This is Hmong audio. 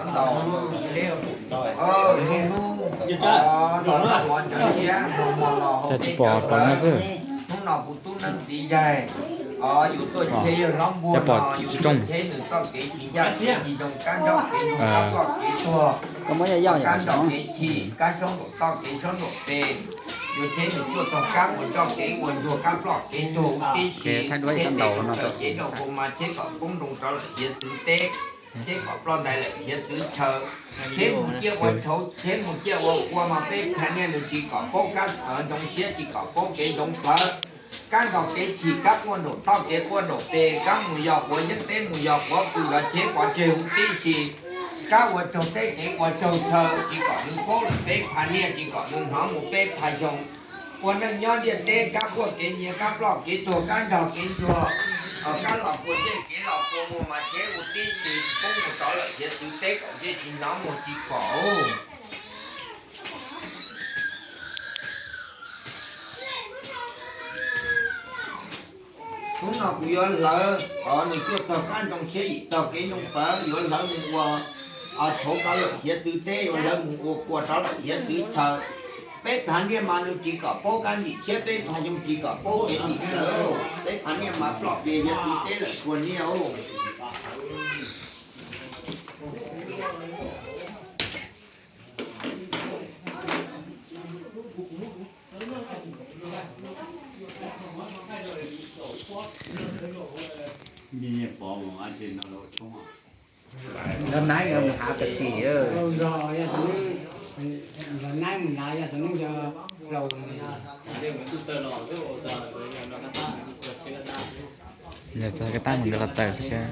Ntau, hnub hnub los cov siab hmo hmo los hauv peb cov ntawd. Hnub no kuv tub neeb txiv yaig, yus tuaj cheb yawg hlob npuag no, yus tuaj cheb nws txoj kev tsis ncaj kev tsis zoo, kab nrog kev zoo, kab ploj kev tuag, kab nrog kev chim, kab soob nraum toj kev soob nraum tes. Yuav cheb nws tuaj txog kab ua nroj kev ua ntsuag, kab ploj kev tuag huv tib si. Cheb tau tawm cev rau hauv mas cheb kom poob nroo rov lawm hiav txwv teb, cheb kom ploj ntais lawm hiav txwv chaw. Cheb mus ciaj ua tshauv, cheb mus ciaj ua kua mas peb phaj niaj nws tsis kom paub kab ntsoov siab, tsis kom paub kev ntsoov plawv. Kab nrog kev chim, kab quaj nraum toj kev quaj nraum tes, kab mus yos quav yeeb teb mus yos quav pw los cheb pov tseg huv tib si. Kab ua tsaug teb kev ua tsaug chaw, tsis kom nws paub lawm peb phaj niaj, tsis kom nws hnov mus peb phaj xyoo. Ua neej nyob ntiaj teb kab quaj kev nyiav, kab ploj kev tuag, kab nrog kev ntsuag, kab los kua dej kev los kua muag mas cheb huv tib si, poob mus rov lawm hiav txwv teb kom ntsej tsis hnov muag tsis pom. Hnub no kuv yuav hlawv, nws tuaj txog kab ntsoov siab yim txog kev ntsoov plawv, yuav hlawv mus ua tshauv rov lawm hiav txwv teb, yuav hlawv mus ua kua rov lawm hiav txwv chaw. Peb phaj niaj mas nws tsis kom paub kab ntsim siab, peb phaj xyoo tsis kom paub kev ntsim plawv, peb phaj niaj mas ploj pia hiav txwv teb lawm puag niaj. Lawv naib mus hav kas xis, lawv naib mus hav kas xis, laus. Yog txog kab tab mas nkawd los tawm xwb.